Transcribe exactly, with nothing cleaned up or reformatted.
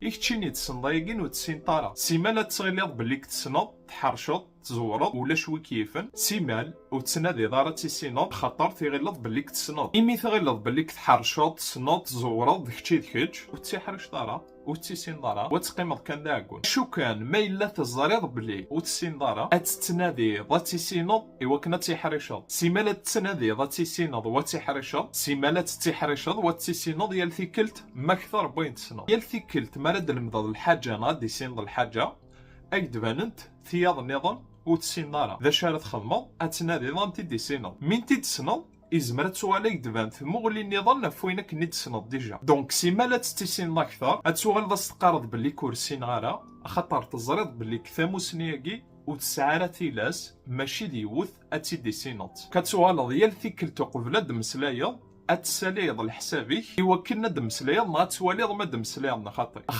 I keččini tessneḍ ayagi ur tessineḍ ara. Simal ad tɣileḍ belli tessneḍ, tḥerceḍ, tzewreḍ, ulac wi k-yifen. Simal ur tettnadiḍ ara ad tissineḍ, xaṭer tɣileḍ belli tessneḍ. Imi tɣileḍ belli tḥerceḍ, tessneḍ, tzewreḍ, d kečč i d kečč, ur tettiḥriceḍ ara, ur tissineḍ ara, wa teqqimeḍ kan d aɛeggun. Acu kan, ma yella teẓriḍ belli ur tessineḍ ara, ad tettnadiḍ ad tissineḍ i wakken ad tiḥriceḍ. Simal ad tettnadiḍ ad tissineḍ wa tiḥriceḍ, simal ad tettiḥriceḍ wa tissineḍ, yal tikkelt ma kter n wayen tessneḍ. Yal tikkelt ma ara d-lemdeḍ lḥaǧa neɣ ad d-tissineḍ lḥaǧa, ad k-d-banent tiyaḍ nniḍen ur tessineḍ ara. D acu ara txedmeḍ? Ad tnadiḍ ad tent-id-tissineḍ. Mi tent-id-tessneḍ, izmer ad tuɣal ak-d-tban tmuɣli nniḍen ɣef wayen akken i d-tessneḍ dija. Donc, simal ad tt-tissineḍ akter, ad tuɣaleḍ ad s-teqqareḍ belli ur ssineɣ ara, axaṭer teẓriḍ belli deg tamusni-agi ur tesɛi ara tilas, mačči d yiwet ad tt-id-tissineḍ. Ka tuɣaleḍ yal tikkelt uqbel ad d-temmeslayeḍ, ad tessalayeḍ leḥsab-ik i wakken ad d-temmeslayeḍ neɣ ad twaliḍ ma d-temmeslayeḍ neɣ xaṭi.